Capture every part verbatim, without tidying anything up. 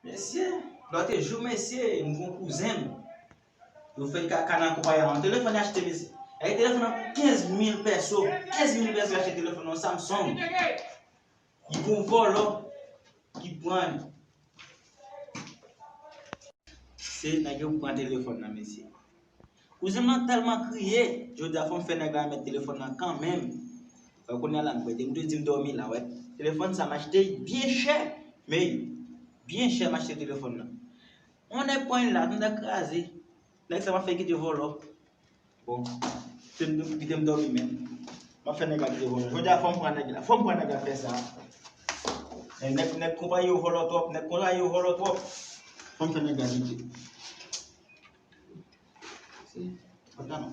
Mesye, lòt jou, mesye, m gon kouzen m. Yo fè l kaka nan konpayi a. Yon telefòn li achte, mesye. E telefòn nan pou kenz mil pèso. Kenz mil pèso li achte telefòn nan, Samsung. Li gon vòlò ki pran li. Se nèg yo pran telefòn nan, mesye. Kouzen m nan tèlman kriye, jodi a fò m fè nèg la remèt telefòn nan kanmenm. Fè kounye a la m kwè, depi m te di m dòmi la, wè. Telefòn sa m achte byen chè, men byen chè m achte telefòn nan. Yon nèg pran li la, m ta kraze. Nèg sa m ap fè kite vòlò. Bon, kite m, kite m dòmi menm. M ap fè nèg la kite vòlò. Jodi a fò m pran nèg la, fò m pran nèg la fè sa. Nèg, nèg konpayi yo vòlò twòp, nèg konpayi yo vòlò twòp. Fò m fè nèg la kite. Se, pa ta non.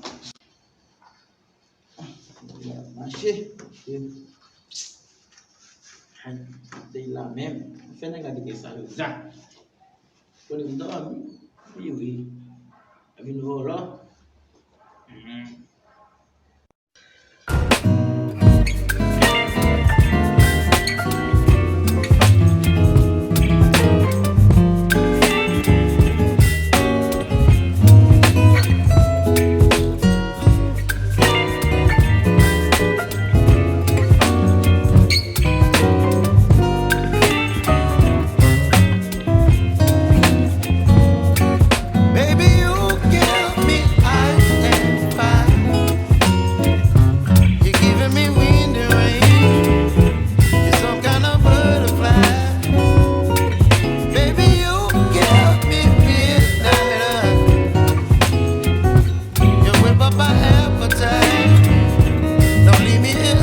Mache. Ay, dey la menm. Fè nèg la kite sa yo. Za. Konnen m dòmi. Wi, wi. Vin vòlò. Mhm. Baby, you give me ice and fire. You're giving me wind and rain. You're some kind of butterfly. Baby, you give me midnight. You whip up my appetite. Don't leave me here.